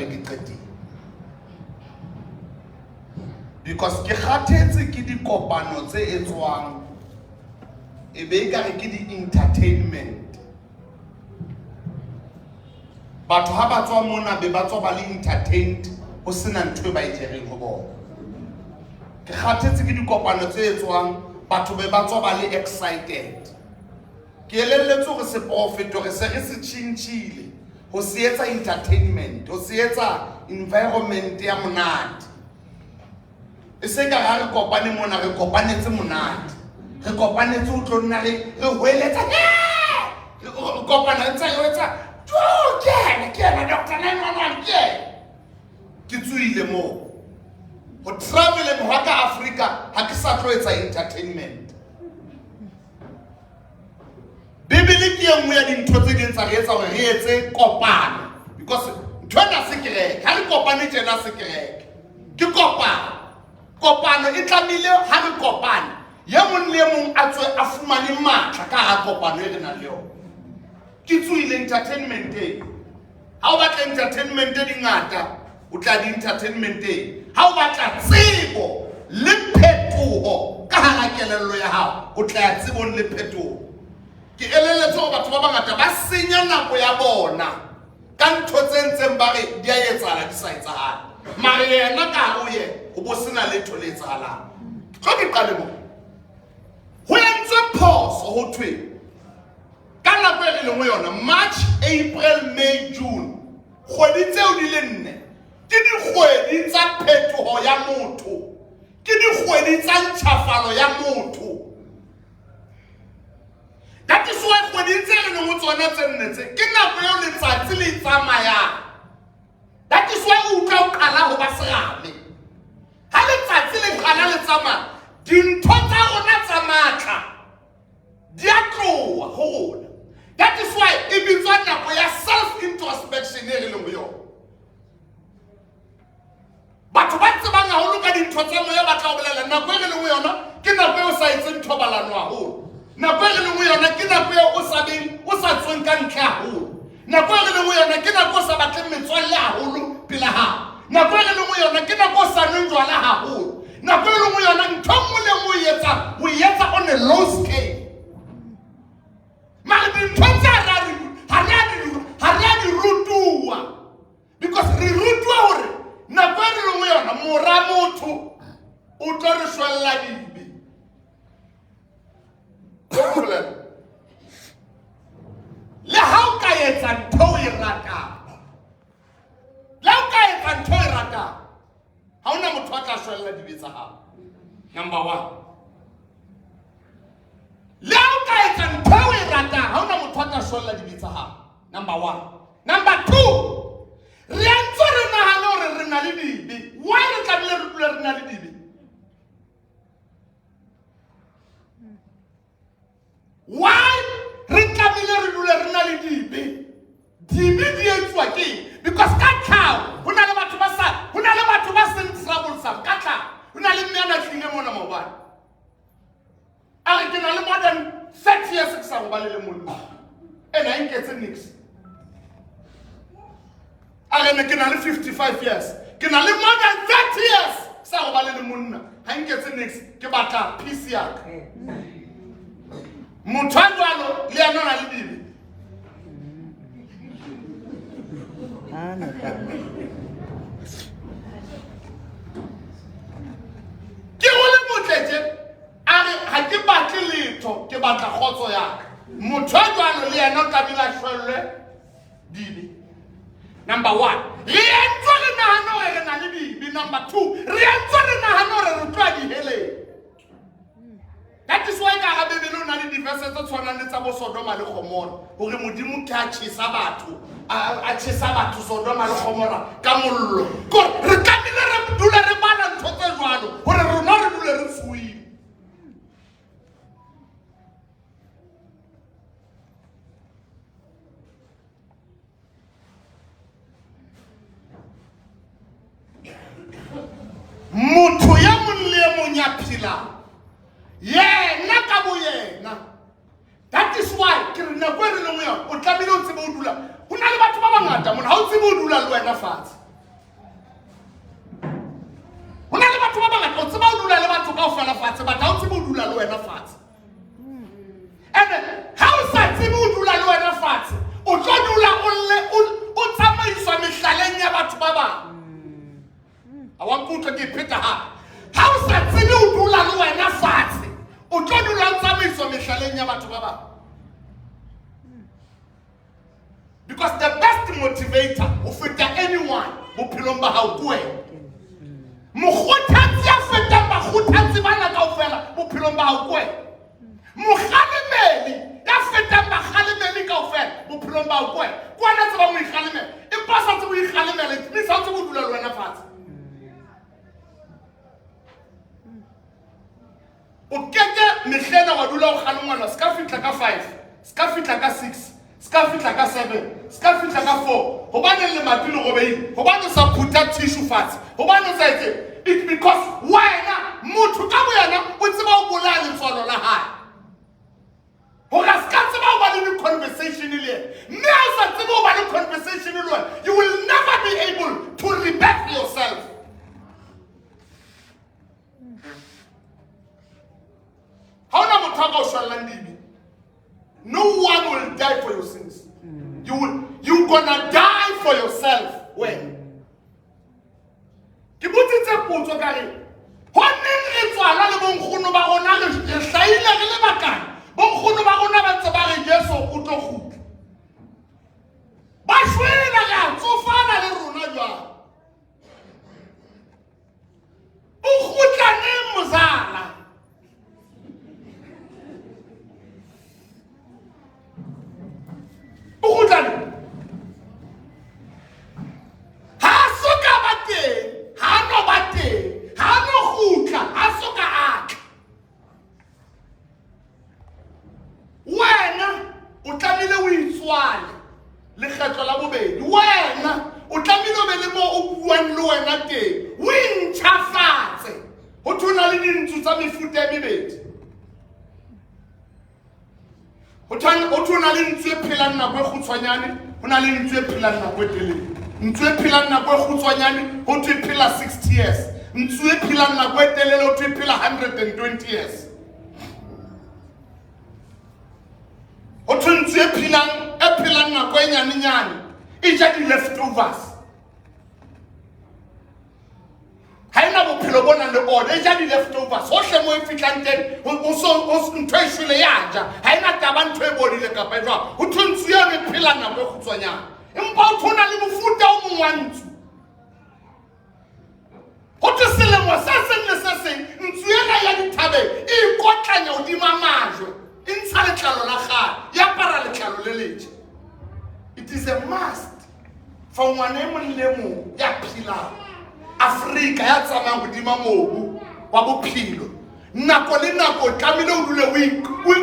be ke qetile. Because ke kgathetse ke dikopano tse etswang e be ekare ke di-entertainment. Batho ha ba tswa mona be ba tswa ba le entertained ho sena ntho e ba e jereng ho bona. Ke kgathetse ke dikopano tse etswang batho be ba tswa ba le excited. Ke elelletswe hore seprofeto re se re se tjhentjhile ho se etsa entertainment, ho se etsa environment ya monate. E se ka ha re kopane mona re kopanetse monate. Re kopanetse ho tlo nna re re hoeletsa re kopana re ntse re etsa jo ke ena ke ena Doctor 911 ke ena. Ke tsoile moo. Ho traveleng hwa ka Afrika ha ke sa tlo etsa entertainment. Bibele ke e nngwe ya dintho tse ding tsa re etsa hore re etse kopano because ntho ena se kereke ha re kopane tjena se kereke ke kopano kopano e tlamehile ha re kopane ye mong le e mong a tswe a fumane matla ka hara kopano e re nang le yona ke tsoile entertainment e Ha o batla entertainment di ngata, o tla di entertainmenteng. Ha o batla tsebo le phetoho ka hara kelello ya hao, o tla ya tsebong le phetoho. Ke eleletse hore batho ba bangata ba senya nako ya bona ka ntho tse ntseng ba re di a etsahala di sa etsahale. Mare yena ka hare ho yena ho bo sena letho le etsahalang. Tlo ke qale mo. Ho entswe phoso ho thwe Ka nako e re leng ho yona, March, April, May, June, kgwedi tseo di le nne ke dikgwedi tsa phetoho ya motho, ke dikgwedi tsa ntjhafalo ya motho. That is why kgweding tse re leng ho tsona tse nne tse ke nako eo letsatsi le tsamayang. That is why o utlwa o qala ho ba serame. Ha letsatsi le qala le tsamaya, dintho tsa rona tsa matla di a tloha ho rona. That is why e bitswa nako ya self introspection e re leng ho yona. Batho ba tsebang haholo ka dintho tsa moya ba tla o bolella nako e re leng ho yona ke nako e o sa etseng thobalano haholo. Nako e re leng ho yona ke nako e o sa beng o sa tsweng ka ntle haholo. Nako e re leng ho yona ke nako o sa batleng metswalle haholo pela hao. Nako e re leng ho yona ke nako o sa nweng jwala haholo. Nako e leng ho yona ntho e nngwe le nngwe o e etsang o e etsa on a low scale. Mare dintho tse ha re a di rutuwa because re rutwa hore nako e re leng ho yona mora motho o tlo re shwella dibe. Le ha o ka etsa ntho o e ratang, le ha o ka etsa ntho o e ratang, ha hona motho a tla shwella dibe tsa hao. Number one. Le ha o ka etsa ntho o e ratang, ha hona motho a tla shwella dibe tsa hao. Number one. Number two, re a ntse re nahane hore re na le dibe. Why re tlamehile re dule re na le dibe? Why re tlamehile re dule re na le dibe? Dibe di etsuwa ke eng? Because ka tlhago ho na le batho ba sa ho na le batho ba seng troublesome ka tlhago. Ho na le mme a na tlile mona maobane. A re ke na le more than 30 years ke sa robale le monna. Ene ha nketse nix. A re ne ke na le 55 years. Ke na le more than 30 years sa robale le monna. Ha nketse nix ke batla peace ya ka. Motho a jwalo le yena o na le dibe. Ke o le motle tje a re ha ke batle letho ke batla kgotso ya ka. Motho a jwalo le yena o tlamehile a shwellwe dibe. Number one, re entswe re nahane hore re na le dibe. Number two, re entswe re nahane hore re tloha diheleng. That is why ka hara Bibele o na le diverse tse tshwanang le tsa bo Sodoma le Gomora hore Modimo ke a tjhesa batho a tjhesa batho Sodoma le Gomora ka mollo. Kore re tlamehile re dule re bala ntho tse jwalo hore rona re dule re tshohile. Motho ya mong le e mong ya phelang yena ka bo yena. That is why ke re nako e re leng ho yona o tlamehile o tsebe o dula. Ho na le batho ba bangata mona ha o tsebe o dula le wena fatshe. batho kaofela fatshe but ha o tsebe ho dula le wena fatshe. Ene ha o sa tsebe ho dula le wena fatshe, o tlo dula o lle o tsamaiswa mehlaleng ya batho ba bang. A wa nkutlwa ke e pheta hape. Ha o sa tsebe ho dula le wena fatshe, o tlo dula o tsamaiswa mehlaleng ya batho ba bang. Because the best motivator ho feta anyone bophelong ba hao ke wena. Mokgothatsi ya fetang bakgothatsi bana kaofela bophelong ba hao ke wena. Mokgalemeli ya fetang bakgalemeli kaofela bophelong ba hao ke wena. Ke wena tsebang ho ikgalemela. Empa o sa tsebe ho ikgalemela, it means ha o tsebe ho dula le wena fatshe. O keke mehlena wa dula o kgalengwana se ka fihla ka 5, se ka fihla ka 6, se ka fihla ka 7, se ka fihla ka 4. Hobaneng lemati le robehile? Hobane o sa phutha tissue fatshe. Hobane o sa etse. It's because wena motho ka boyena o tseba ho bolaya letswalo la hae. Hore a se ka tseba ho ba le di-conversation le yena. Mme ha o sa tsebe ho ba le conversation le wena, you will never be able to rebirth yourself. Ha hona motho a ka o shwellang dibe. No one will die for your sins. You gonna die for yourself wena. Ke botsitse potso ka re ho neng re tswalwa le bonkgono ba rona re hlahile re le bakae? Bonkgono ba rona ba ntse ba re Jesu o tlo kgutla. Ba shwele re a tsofala le rona jwale. O kgutla neng mozala? O kgutla neng? Ha so ka ba teng, ha no ba teng, ha no kgutla, ha so ka a tla. Wena o tlamehile o itswale lekgetlo la bobedi. Wena o tlamehile o be le moo o buang le wena teng, o intjhafatse. Ho thwe ho na le dintsu tsa mefuta e mebedi. Ho thwe ho na le ntsu e phelang nako e kgutshwanyane, ho na le ntsu e phelang nako e telele. Ntsu e phelang nako e kgutshwanyane ho thwe e phela 60 years. Ntsu e phelang nako e telele ho thwe e phela 120 years. Ho thwe ntsu e phelang e phelang nako e nyanenyane e ja di-leftovers. Ha ena bophelo bo nang le ona, e ja di-leftovers. Hohle moo e fihlang teng, ntho e shwele ya ja. Ha ena taba ntho e bodile kapa e jwang. Ho thwe ntsu eno e phela nako e kgutshwanyane. Empa ho thwe ho na le mofuta o mong wa ntsu. Ho thwe selemo se seng le se seng ntsu ena ya dithabeng e ikotlanya hodima majwe, e ntsha letlalo la kgale, e apara letlalo le letjha. It is a must for ngwana e mong le mong ya phelang Afrika, ya tsamayang hodima mobu wa bophelo, nako le nako o tlamehile o dule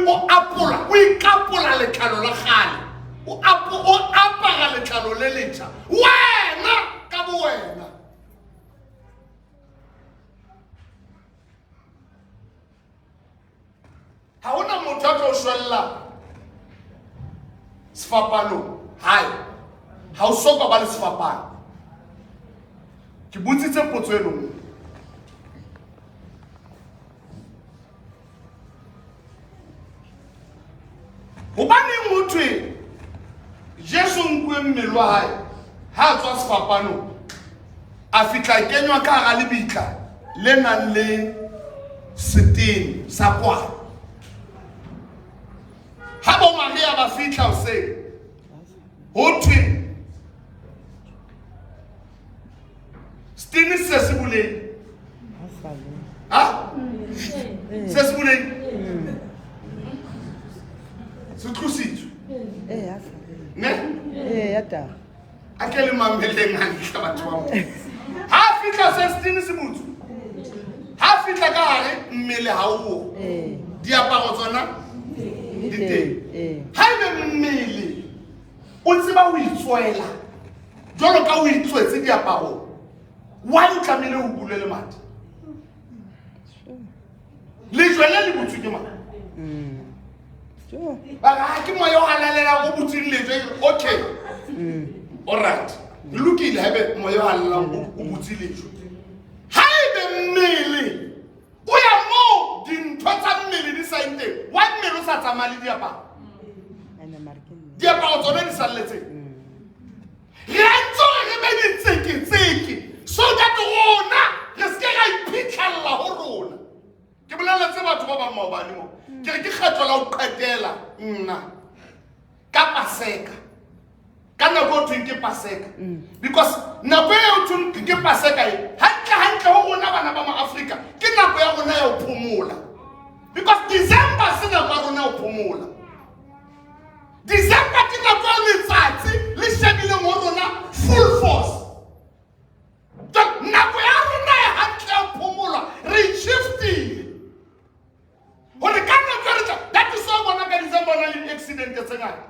o apola, o ikapola letlalo la kgale, o apara letlalo le letjha wena ka bo wena. Ha hona motho a tlo shwella sefapanong hae. Ha o soka ba le sefapano. Ke botsitse potso e nngwe. Hobaneng ho thwe Jesu nkuwe mmele wa hae ha a tswa sefapanong a fihla kenywa ka hara lebitla le nang le setene sa kwalo. Ha bo Maria ba fihla hoseng ho thwe setene se se bulehile. Ha? Se se bulehile? Se tlositswe. Ne? A ke le mameleng hantle batho ba Modimo. Ha fihla se setene se butswe. Ha fihla ka hare mmele ha o. Diaparo tsona di teng. Haebe mmele o tseba ho itswela jwalo ka o itswetse diaparong, why o tlamehile o bule lemati? Lejwe le le butswe ke mang? Ba re, ha ke moya o halalelang o butseng lejwe. Okay. All right. Le lokile haebe moya o halalelang o butse lejwe. Haebe mmele o ya sa tsamaya le diaparo. Diaparo tsone di salletseng. Re entse hore re be ditseketseke so that rona re se ke ra iphitlhella ho rona. Ke boleletse batho ba bang maobane mo. Ke re ke kgetlo la ho qetela nna ka Paseka. Ka nako e thweng ke Paseka. Because nako e thweng ke Paseka e hantle hantle ho rona bana ba Maafrika ke nako ya rona ya ho phomola. Because December se nako ya rona ya ho phomola. December ke nako ya letsatsi le shebileng ho rona full force. Nako ya rona e hantle ya ho phomola re shiftile. Hore ka nako re tla that is why bona ka December na le accident tse ngata.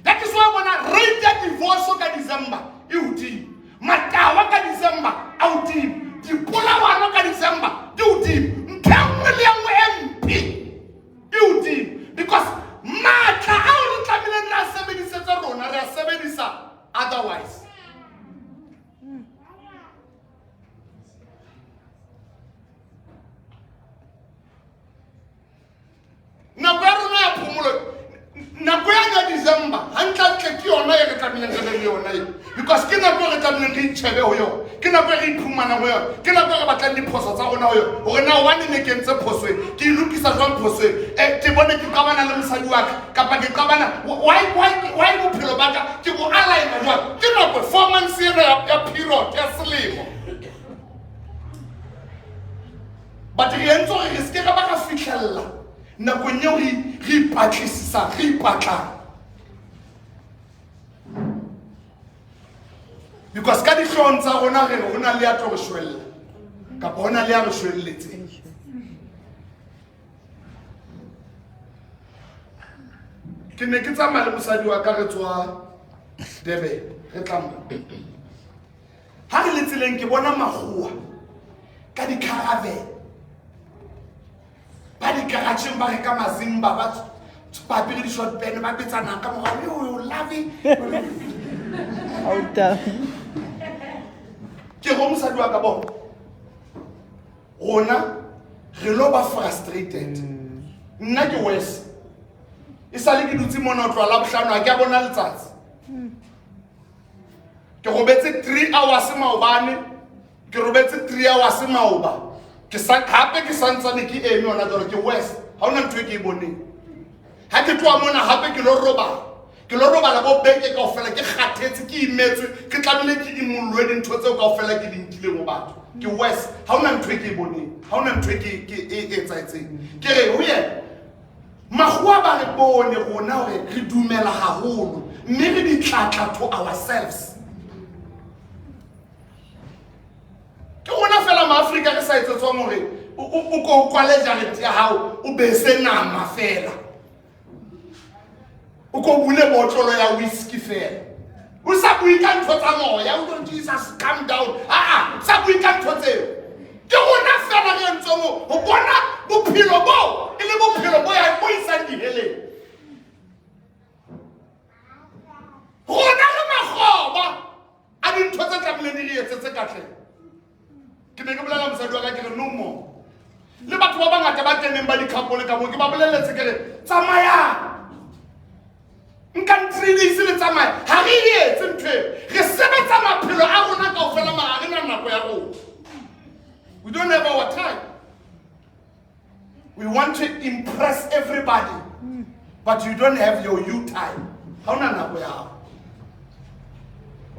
That is why bona rate ya divorce ka December e hodimo. Matawa ka December a hodimo. Dipolawano ka December di hodimo. Ntho e nngwe le e nngwe e mpe e hodimo because matla ao re tlamehileng re a sebedisetse rona re a sebedisa otherwise. Nako ya rona ya phomolo nako ya ya December hantlentle ke yona e re tlamehileng re be le yona e because ke nako e re tlamehileng re itjhebe ho yona, ke nako e re iphumanang ho yona, ke nako e re batlang diphoso tsa rona ho yona hore na hobane ne ke entse phoso e ke e lokisa jwang phoso e ke bone ke qabana le mosadi wa ka kapa ke qabana why bophelo ba ka ke bo aligna jwang. Ke nako 4 months ena ya period ya selemo. But re entse hore re se ke ra ba ra fihlella nakong eo re ipatlisisang, re ipatlang. Because ka dihloohong tsa rona re re ho na le ya tlo re shwella kapa ho na le ya re shwelletseng. Ke ne ke tsamaya le mosadi wa ka re tswa Durban re tla mo. Ha re le tseleng ke bona makgowa ka di-caravan ba di-garageng ba reka mazimba ba ba apere di-short pen ba betsana ka morao yo love. Ke go mosadi wa ka bona rona re lo ba frustrated. Nna ke worse e sale ke dutse mona ho tloha Labohlano ha ke a bona letsatsi. Ke robetse 3 hours maobane, ke robetse 3 hours maoba. Ke sa hape ke santsane ke eme hona jwale ke worse. Ha hona ntho e ke e boneng. Ha ke tloha mona hape ke lo robala. Ke lo robala bo beke kaofela ke kgathetse ke imetswe ke tlamehile ke imollwe dintho tseo kaofela ke di nkileng ho batho. Ke worse. Ha hona ntho e ke e boneng. Ha hona ntho e ke ke e etsahetseng. Ke re ho yena makgowa ba re bone rona hore re dumela haholo mme re ditlatla to ourselves. Ke rona fela maAfrika re sa etsetswang hore o ko kwale jarete ya hao o bese nama fela. O ko bule botlolo ya whisky fela. O sa bue ka ntho tsa moya, o don't Jesus calm down. Ah, sa bue ka ntho tseo. Ke rona fela re entsweng ho bona bophelo bo e le bophelo bo ya bo isang diheleng. Rona re makgoba a dintho tse tlamehileng di re etsetse katleho. Ke ne ke bolela mosadi wa ka ke re no more. Le batho ba bangata ba keneng ba di-couple ka moo ke ba boleletse ke re tsamayang. Nkang 3 days le tsamaya. Ha re etse ntho eo. Re sebetsa maphelo a rona kaofela mara ha re na nako ya rona. We don't have our time. We want to impress everybody, but you don't have your you time. Ha hona nako ya hao.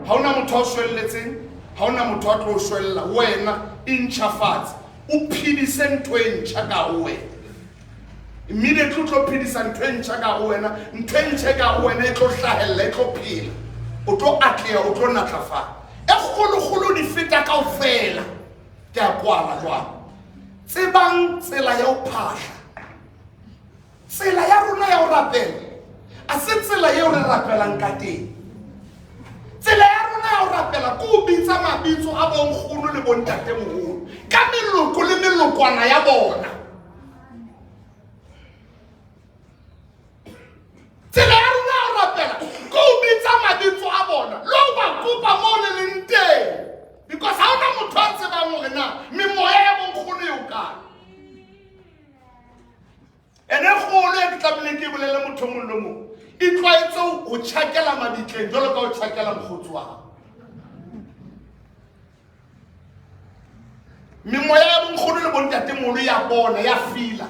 Ha hona motho a o shwelletseng, ha hona motho a tlo o shwella. Wena intjhafatse, o phedise ntho e ntjha ka ho wena. Immediately o tlo phedisa ntho e ntjha ka ho wena, ntho e ntjha ka ho wena e tlo hlahella, e tlo phela. O tlo atleha, o tlo natlafala. E kgolokgolo di feta kaofela. Ke a kwala jwale. Tsebang tsela ya ho phahla. Tsela ya rona ya ho rapela a se tsela eo re rapelang ka teng. Tsela ya rona ya ho rapela ke ho bitsa mabitso a bonkgono le bontatemoholo ka meloko le melokwana ya bona. Tsela ya rona ya ho rapela ke ho bitsa mabitso a bona le ho ba kopa moo le leng teng. Because ha hona motho a tsebang hore na memoya ya bonkgono e ho kae. Ene kgolo e ke tlamehileng ke e bolelle motho o mong le mong. Itlwaetse ho tjhakela mabitleng jwalo ka ho tjhakela mokgotsi wa hao. Memoya ya bonkgono le bontatemoholo ya bona, ya fila,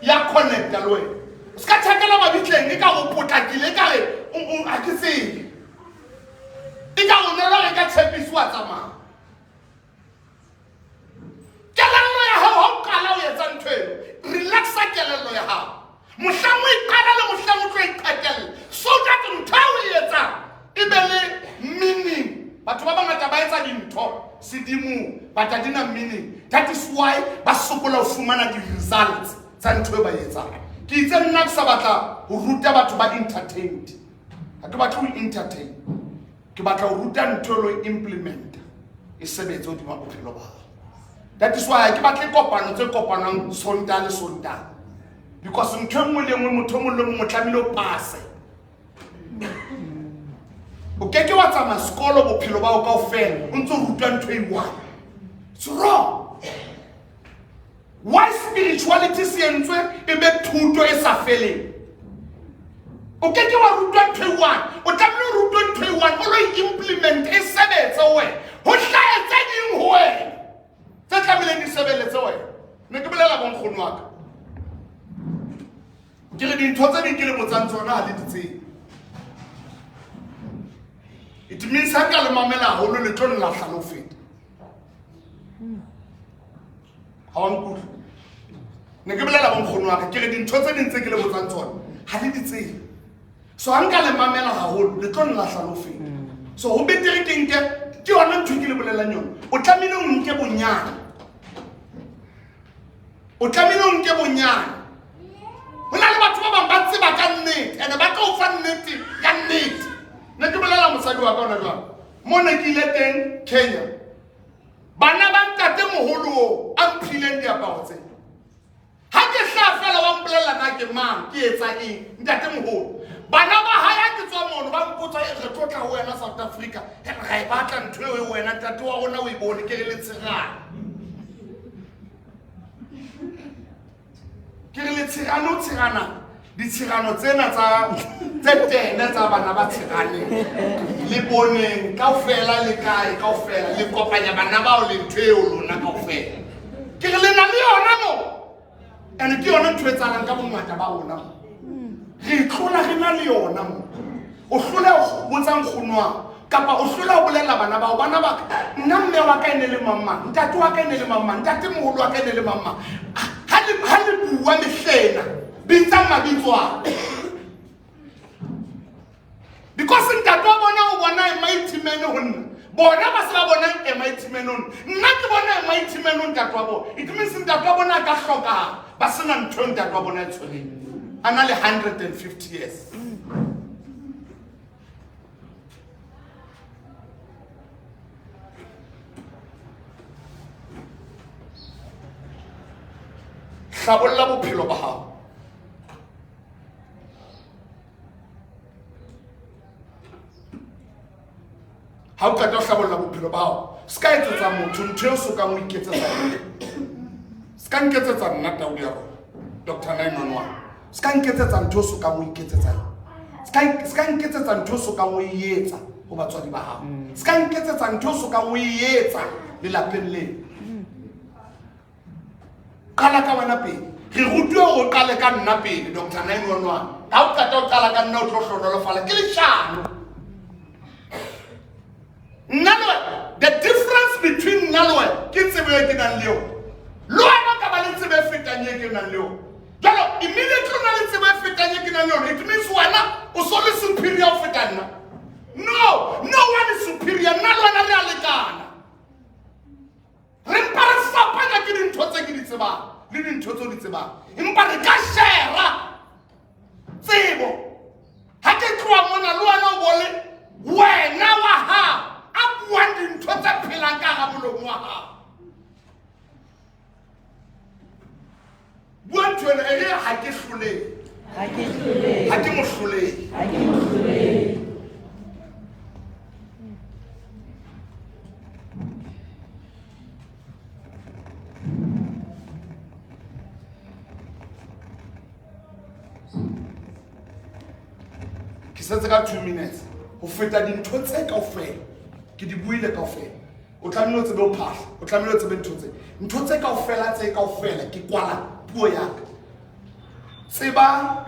ya connecta le wena. O se ka tjhakela mabitleng e ka o potlakile, e ka re ha ke tsebe. E ka o nolo re ka tshepisi wa tsamaya. Kelello ya hao ha o qala o etsa ntho eno, relaxa kelello ya hao. Mohlang o e qala le mohlang o tlo e qetella. So that ntho e o e etsang e be le meaning. Batho ba bangata ba etsa dintho sedimong but ha di na meaning. That is why ba sokola ho fumana di-results tsa ntho e ba e etsang. Ke itse nna ke sa batla ho ruta batho ba entertained. Ha ke batle ho entertain. Ke batla ho ruta ntho e lo implementa e sebetse hodima bophelo ba hao. That is why ke batle kopano tse kopanang Sontaha le Sontaha. Because ntho e nngwe le nngwe motho o mong le mongwe o tlamehile o pase. O ke ke wa tsamaya sekolo bophelo ba hao kaofela o ntse o rutwa ntho e one. It's wrong. Why spirituality se entswe e be thuto e sa feleng? O ke ke wa rutwa ntho e one. O tlamehile o rutwe ntho e one, o lo e implement e sebetse ho wena. Ho hlahe tse ding ho wena tse tlamehileng di sebeletse wena. Ne ke bolela bonkgono wa ka. Ke re dintho tse ding ke le botsang tsona ha le di tsebe. It means ha nka le mamela haholo le tlo nlahla le ho feta. Ha wa nkutlwa? Ne ke bolela bonkgono wa ka, ke re dintho tse ding tse ke le botsang tsona ha le di tsebe. So ha nka le mamela haholo le tlo nlahla le ho feta. So ho betere ke nke ke yona ntho e ke le bolelang yona. O tlamehile o nke bonyane. O tlamehile o nke bonyane. Ho na le batho ba bang ba tseba ka nnete ene ba tlo o fa nnete ya nnete. Ne ke bolela mosadi wa ka hona jwale. Mo ne ke ile teng Kenya. Bana ba ntate moholo o a mphileng diaparo tse. Ha ke hlaha fela wa mpolella na ke mang, ke etsa eng, ntate moholo. Bana ba hae ha ke tswa mono ba mpotsa e re tlo tla ho wena South Africa. Ra e batla ntho eo e wena ntate wa rona o e bone ke re letshegane. Ke re letshegane o tshegana ditshegano tsena tsa tse tene tsa bana ba tshegane le boneng kaofela le kae kaofela le kopanya bana bao le ntho eo lona kaofela. Ke re le na le yona mo. And ke yona ntho e tsalang ka bongata ba rona mo. Re tlola re na le yona mo. O hlola ho botsa nkgono wa kapa o hlola ho bolella bana bao, bana ba ka, nna mme wa ka e ne le mang mang, ntate wa ka e ne le mang mang, ntate moholo wa ka e ne le mang mang. Ha le bua mehlena, bitsang mabitso a. Because ntate wa bona o bona a mighty man ho nna. Bona ba se ba bona a mighty man ho nna. Nna ke bona a mighty man ho ntate wa bona. It means ntate wa bona a ka hlokahala. Ba sena ntho eo ntate wa bona e tshwereng. A na le 150 years. Hlabolla bophelo ba hao. Ha o qeta ho hlabolla bophelo ba hao, se ka etsetsa motho ntho eo sokang o iketsetsa yona. Se ka nketsetsa nna tau ya rona, Doctor 911. Se ka nketsetsa ntho eo sokang o iketsetsa yona. Se ka nketsetsa ntho eo sokang o e etsa ho batswadi ba hao. Se ka nketsetsa ntho eo sokang o e etsa lelapeng leo. Qala ka wena pele. Re rutuwe hore o qale ka nna pele, Doctor 911. Ha o qeta ho qala ka nna o tlo hlohonolofala. Ke leshano. Nna le wena, the difference between nna le wena ke tsebo e ke nang le yona. Le wena o ka ba le tsebo e fetang e ke nang le yona. Jwale immediately o na le tsebo e fetang e ke nang le yona, it means wena o so le superior ho feta nna. No, no one is superior. Nna le wena re a lekana. Re mpa re fapana ke dintho tse ke di tsebang le dintho tse o di tsebang, empa re ka shera tsebo. Ha ke tloha mona le wena o bole wena wa hao a buang dintho tse phelang ka hara molomo wa hao. Bua ntho ena e re ha ke hlolehe. Ha ke hlolehe. Ha ke mohlolehi. Ha ke mohlolehi. Ke setse ka 2 minutes ho feta. Dintho tse kaofela ke di buile kaofela. O tlamehile o tsebe ho phahla, o tlamehile o tsebe ntho tse kaofela, tse kaofela. Ke kwala puo ya ka. Tseba,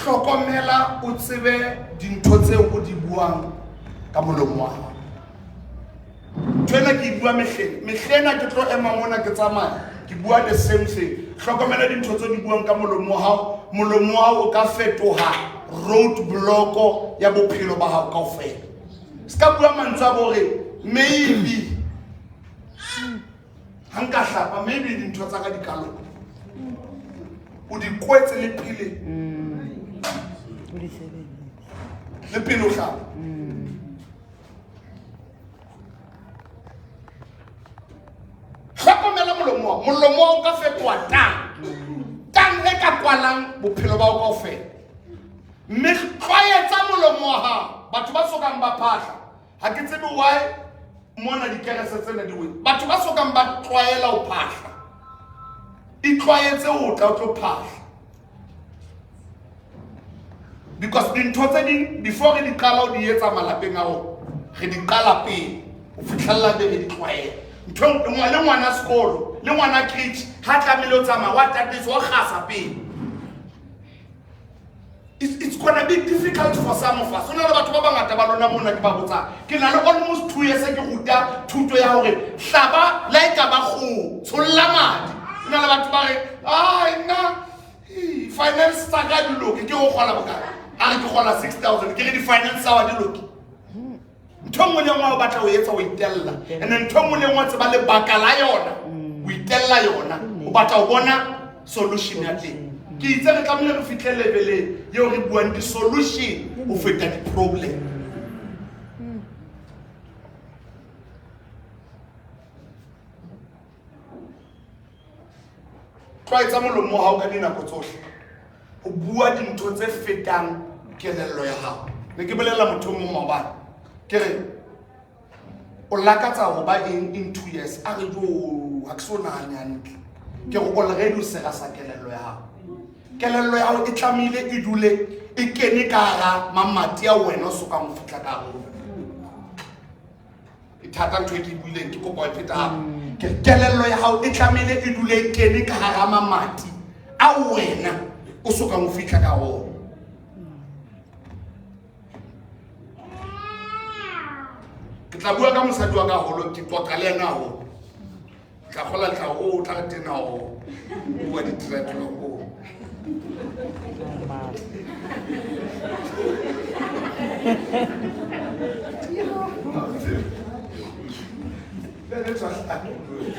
hlokomela, o tsebe dintho tseo o di buang ka molomo wa hao. Ntho ena ke e bua mehleng, mehlena ke tlo ema mona ke tsamaya ke bua the same thing. Hlokomela dintho tse di buang ka molomo wa hao. Molomo wa hao o ka fetoha road block ya bophelo ba hao kaofela. Se ka bua mantswe a bore maybe ha nka hlapa, maybe dintho tsa ka di ka loka. O di kwetse le pele. O di sebedise. Le pele o hlapa. Hlokomela molomo wa molomo wa o ka fetoha tang e ka kwalang bophelo ba o kaofela. Mme tlwaetsa molomo wa hao. Batho ba sokang ba phahla, ha ke tsebe why mona dikerese tsena di wele. Batho ba sokang ba tlwaela ho phahla, itlwaetse ho tla o tlo phahla, because dintho tse ding before re di qala ho di etsa malapeng a rona, re di qala pele ho fitlhella be re di tlwaela. Ntho e nngwe le ngwana sekolo, le ngwana creche, ha tlamehile o tsamaya wa tatetse wa kgasa pele. It's gonna be difficult for some of us. Ho na le batho ba bangata ba lona mona ke ba botsang. Ke na le almost 2 years ke ruta thuto ya hore hlaba la e ka ba kgoho, tsholla madi. Ho na le batho ba re, ai nna finance tsa ka di loke. Ke go kgola bokae? A re ke kgola 6000. Ke re di-finance tsa wa di loke. Ntho e nngwe le nngwe o batla ho etsa, o itella, and then ntho e nngwe le nngwe o tseba lebaka la yona, o itella yona, o batla ho bona solution ya teng. Ke itse re tlamehile re fitlhe leveleng eo re buang di-solution ho feta di-problem. Tlwaetsa molomo wa hao ka dinako tsohle ho bua dintho tse fetang kelello ya hao. Ne ke bolela motho o mong maobane, ke re o lakatsa ho ba eng in 2 years? A re jo, ha ke so nahane hantle. Ke re already o sera sa kelello ya hao. Kelello ya hao e tlamehile e dule e kene ka hara mamati a wena o sokang ho fihla ka hare ho ona. E thata ntho e ke e buileng, ke kopa ho e pheta hape. Ke re kelello ya hao e tlamehile e dule e kene ka hara mamati a wena o sokang ho fihla ka ona. Ke tla bua ka mosadi wa ka haholo, ke qoqa le ena haholo. Tla kgola tla o tla re tena o bua ditiratlelo o.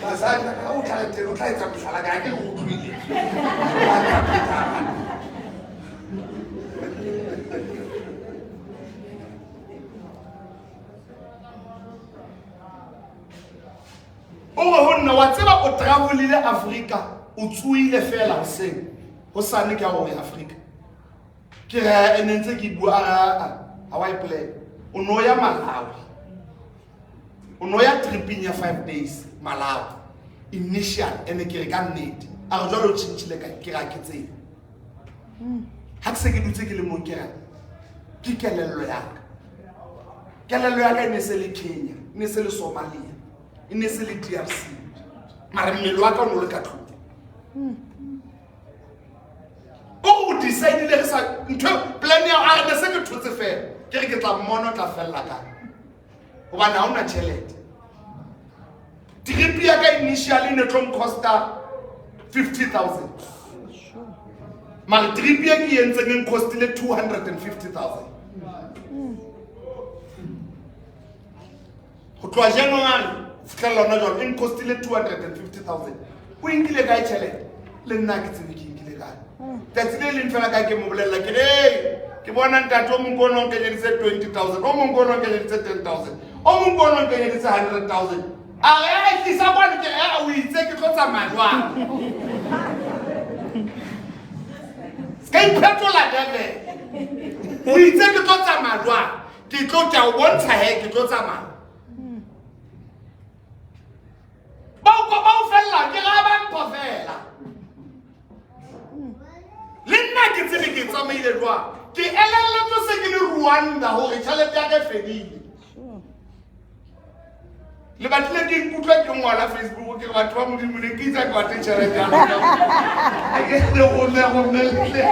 Basadi ha o tla re tena o tla etsa mohlala ka ke o utlwile. O re ho nna, wa tseba o travelile Africa, o tsoile fela hoseng hosane ke ya ho ya Africa. Ke re ene ntse ke bua, a ha wa e plan. O no ya Malawi, o no ya triping ya 5 days Malawi initial. Ene ke re ka nnete? A re jwale o tjhentjhile kae? Ke re ha ke tsebe. Ha ke se ke dutse ke le mong, ke re ke kelello ya ka. Kelello ya ka e ne se le Kenya, e ne se le Somalia, e ne se le DRC, mara mmele wa ka o ne o le ka tlung. O o decidile re sa ntho plan ya a re ne se ke thotse fela. Ke re ke tla mmona, o tla fella kae, hobane ha ona tjhelete. Trip ya ka initially ne tlo ncosta 50 000, mara trip e ke entseng e ncostile 250 000 ho tloha January ho fihlella hona jwalo. E ncostile 250 000. O e nkile kae tjhelete? Le nna ha ke tsebe ke nkile kae. Tsatsi le leng fela ka ke mo bolella, ke re "Hey, ke bona ntate o mong ko o nkenyeditse 20 000, o mong ko o nkenyeditse 10 000, o mong ko o nkenyeditse 100 000." A re a tlisa kwano. Ke re o itse ke tlo tsamaya jwang? Se ka iphetola devil. O itse ke tlo tsamaya jwang? Ke tlo ke a o bontsha he ke tlo tsamaya. Ba o ba o fella, ke ra ba mpho fela. Le nna ke tsebe ke tsamaile jwang. Ke elelletswe se ke le Rwanda hore tjhelete ya ka e fedile. Le batlile ke ikutlwa ke ngola Facebook ke re batho ba Modimo ne ke itse ke batle tjhelete ya lona. Ha ke le rome romelle.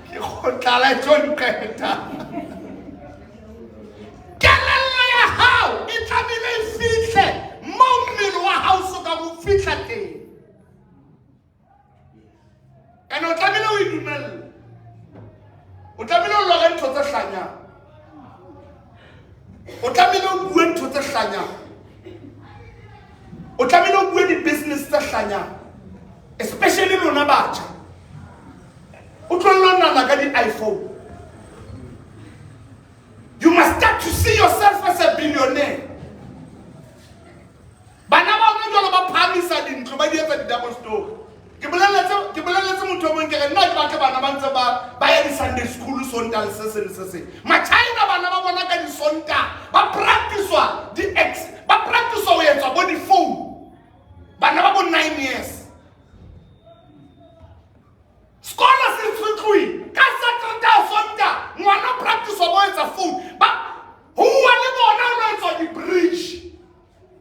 Ke kgotlala e tlo nqeta. Kelello ya hao e tlamehile e fihle moo mmele wa hao o sokang o fihla teng. Ene o tlamehile o e dumelle. O tlamehile o lore ntho tse hlanyang. O tlamehile o bue ntho tse hlanyang. O tlamehile o bue di-business tse hlanyang. Especially lona batjha. O tlohelle ho nahana ka di-iPhone. You must start to see yourself as a billionaire. Bana ba rona jwalo ba phahamisa dintlo ba di etsa di-double story. Ke boleletse ke boleletse motho o mong ke re nna ke batle bana ba ntse ba ba ya di-Sunday school Sontaha le se seng le se seng. Ma-China bana ba bona ka di-Sontaha ba practice-wa di-ex ba practice-wa ho etswa bo di-phone. Bana ba bo 9 years. Sekolo se tloile ka Saturday Sontaha ngwana o practice-wa bo etsa phone. Ba ho bua le bona o lo etswa di-bridge.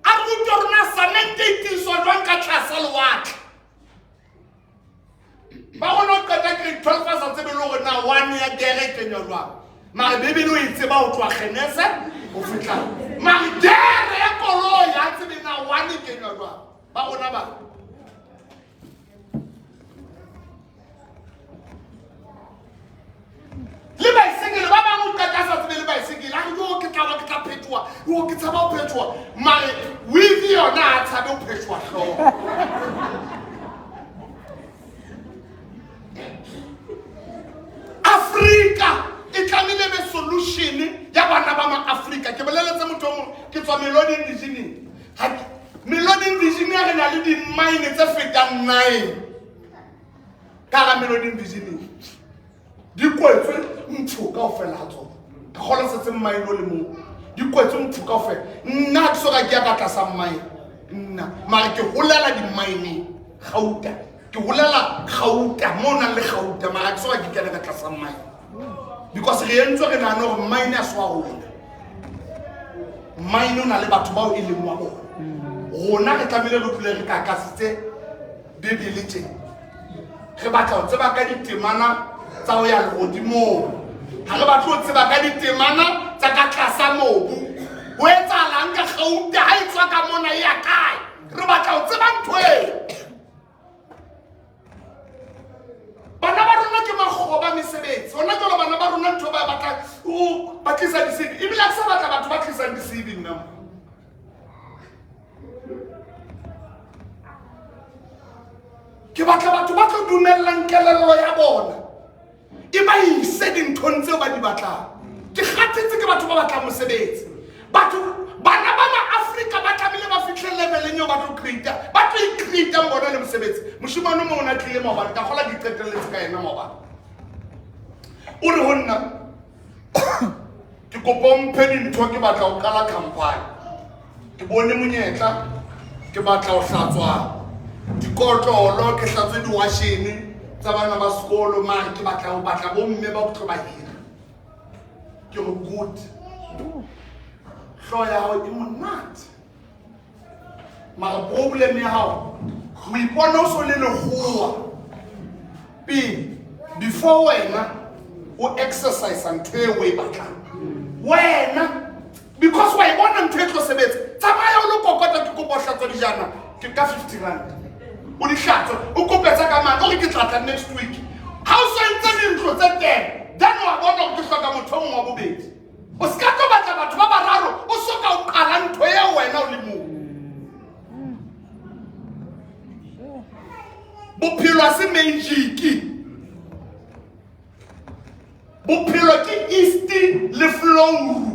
A rutwe hore na cement e tiiswa jwang ka tlasa lewatle. Ba kgona ho qeta grade 12 a sa tsebe le hore na one ya gere e kenywa jwang. Mare Bibele o e tseba ho tloha Genese ho fihla. Mare gere ya koloi ha tsebe na one e kenywa jwang. Ba rona ba. Le baesekele ba bangwe o qeta a sa tsebe le baesekele a re yo ke tla ba ke tla phetoha yo ke tshaba ho phetoha mare weave yona ha tshabe ho phetoha hlooho. Afrika e tlamehile be solution ya bana ba ma-Afrika. Ke boleletse motho o mong ke tswa Meloding Visioning. Meloding Visioning re na le di-mine tse fetang 9 ka hara Meloding Visioning. Di kwetswe ntsho kaofela ha tsona. Ke kgolwa setse mine o le mong. Di kwetswe ntsho kaofela. Nna ha ke soka ke ya ka tlasa mine. Nna mare ke holela di-mineng gauta. Ke holela gauta mo o nang le gauta mara ke soka ke kena ka tlasa mine. Because re entswe re nahane hore mine ha se wa rona. Mine o na le batho bao e leng wa bona. Rona re tlamehile re dule re kakasitse Bibele tje. Re batla ho tseba ka ditemana tsa ho ya lehodimong. Ha re batle ho tseba ka ditemana tsa ka tlasa mobu. Ho etsahalang ka gauta ha e tswa ka mona e ya kae? Re batla ho tseba ntho eo. Bana ba rona ke makgoba mesebetsi. Hona jwale bana ba rona ntho ba batlang o ba tlisa di-CV. Ebile ha ke sa batla batho ba tlisang di-CV nna mo. Ke batla batho ba tlo dumellang kelello ya bona e ba ise dinthong tseo ba di batlang. Ke kgathetse ke batho ba batlang mosebetsi. Batho bana ba ma-Afrika ba tlamehile ba fihle leveleng eo ba tlo create-a, ba tlo i-create-ang bona le mosebetsi. Moshemane o mong o ne a tlile maobane, ka kgola ke qetelletse ka yena maobane. O re ho nna ke kopa o mphe dintho ke batla ho qala company. Ke bone monyetla ke batla ho hlatswa dikotlolo, ke hlatswe diwashene tsa bana ba sekolo mare ke batla ho batla bomme ba tlo ba hira. Ke re good. Hlooho ya hao e monate. Mara problem ya hao o ipona o so le lekgowa pele before wena o exercise ntho eo o e batlang. Wena because wa e bona ntho e tlo sebetsa tsamaya o lo kokota ke kopa ho hlatswa dijana ke ka 50 rand o di hlatswe o kope tsa ka mane o re ke tla tla next week. Ha o so entse dintlo tse 10 then wa bona hore ke hloka motho o mong wa bobedi. O ska tlo batla batho ba bararo o soka o qala ntho eo wena o le mong. Bophelo ha se magic. Bophelo ke yeast le flour.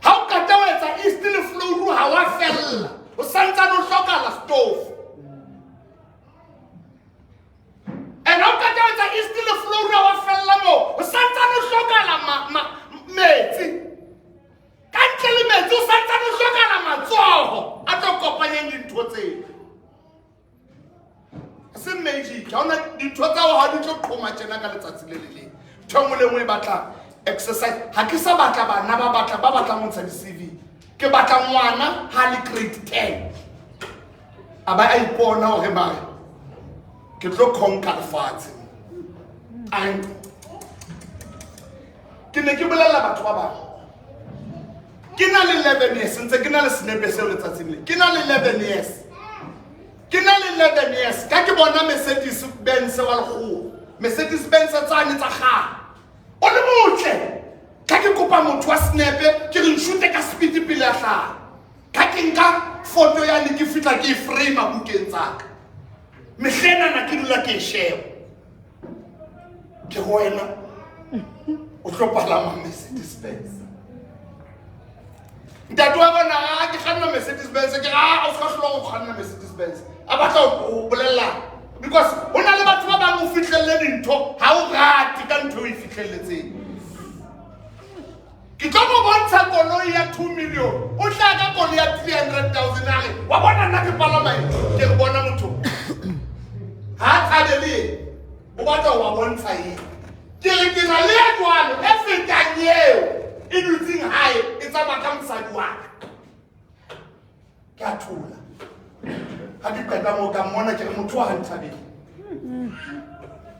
Ha o qeta ho etsa yeast le flour ha wa fella. O santsane o hlokahala stove. And ha o qeta ho etsa yeast le flour ha wa fella moo. O santsane o hlokahala metsi. Ka ntle le metsi o santsane o hlokahala matsoho a tlo kopanyang dintho tseo. Ntho e nngwe le nngwe e batla exercise. Ha ke sa batla bana ba batla ba batlang ho ntsha di-C_V. Ke batla ngwana ha le grade 10. A ba a ipona hore mare ke tlo conquer lefatshe. A ke ne ke bolella batho ba bang. Ke na le 11 years ntse ke na le senepe seo letsatsing le. Ke na le 11 years. Ke na le 11 years ka ke bona Mercedes Benz wa lekgowa. Mercedes Benz tsane tsa kgale. O le motle. Ka ke kopa motho wa senepe ke re nshute ka speed pele a hlaha. Ka ke nka photo yane ke fihla ke e frame bukeng tsa ka. Mehlenana ke dula ke e sheba. Ke ho wena o tlo palama Mercedes Benz. Ntate wa bona a ke kganna Mercedes Benz ke a o ska hlola go kganna Mercedes Benz. A batla ho bolella because ho na le batho ba bang o fihlelle dintho ha o rate ka ntho o e fihlelletseng. Ke tlo mo bontsha koloi ya 2 million. O tla ka koloi ya 300,000 a re wa bona nna ke palama eng? Ke re bona motho. Ha a thabe le eng? O batla ho ba bontsha eng? Ke re ke na le ya jwalo e fetang eo e dutseng hae e tsamaya ka mosadi wa ka. Ke a thola. Ha ke qeta moo ka mmona ke re motho wa ha nthabele.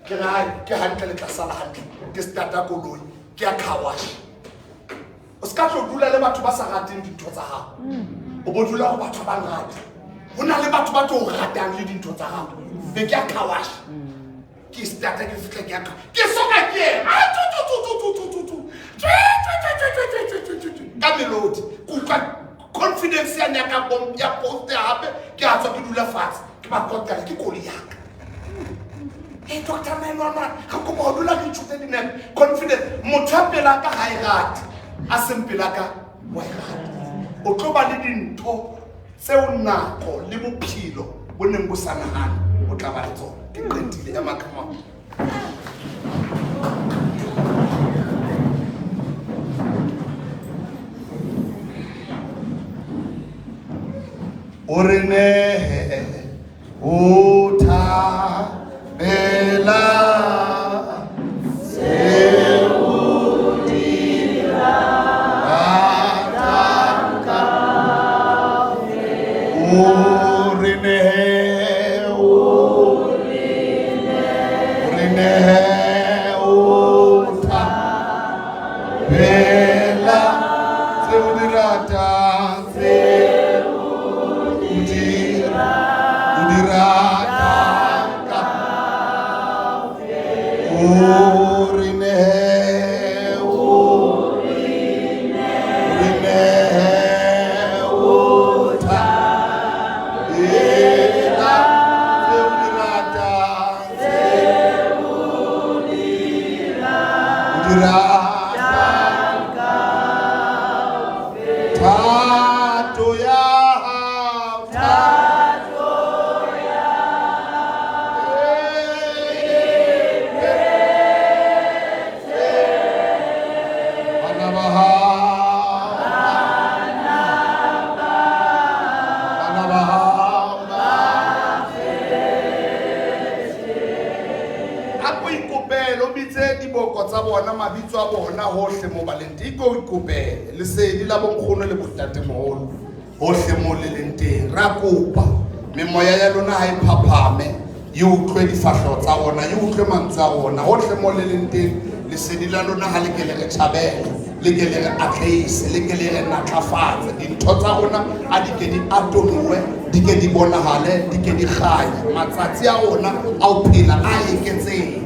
Ke re hai ke hantle le tla sala hantle. Ke starta koloi ke ya car wash. O ska tlo dula le batho ba sa rateng dintho tsa hao. O bo dula ho batho ba nrate. Ho na le batho ba tlo o ratang le dintho tsa hao. Be ke ya car wash. Ke starta ke fihla ke ya car. Ke soka ke ema. Ah, tu, tu, tu, tu, tu, tu, tu, tu. Twe, twe, twe, twe, twe, twe, twe, twe, twe. Ka melodi. Ke utlwa confidence yane ya ka bom ya post hape ke a tswa ke dula fatshe ke ba kotela ke koloi ya ka. Hey, Doctor 911, re kopa ho dula re ithute dinepe. Confidence. Motho a pela ka ha e rate. A seng pela ka wa e rata. O tlo ba le dintho tseo nako le bophelo bo neng bo sa nahane o tla ba le tsona. Ke qetile ema ka maoto. O re nehe ho thabela tseo di ratang ka. O re nehe, o re nehe ho thabela tseo di ratang, tseo o di ratang ka. O re nehe, o re nehe ho thabela tseo di ratang, tseo di ratang ka. Thato ya hao, thato ya bana ba hao, bana ba hao ba a ko ikopele o bitse diboko tsa bona mabitso a bona hohle mo ba leng teng. Iko ikopele lesedi la bonkgono le bontatemoholo hohle mo le leng teng. Ra kopa memoya ya lona ha e phaphame e utlwe difahleho tsa rona, e utlwe mantswe a rona hohle mo le leng teng. Lesedi la lona ha le ke le re tjhabele, le ke le re atlehise, le ke le re natlafatse. Dintho tsa rona a di ke di atolohe, di ke di bonahale, di ke di kganye. Matsatsi a rona a ho phela a eketsehe.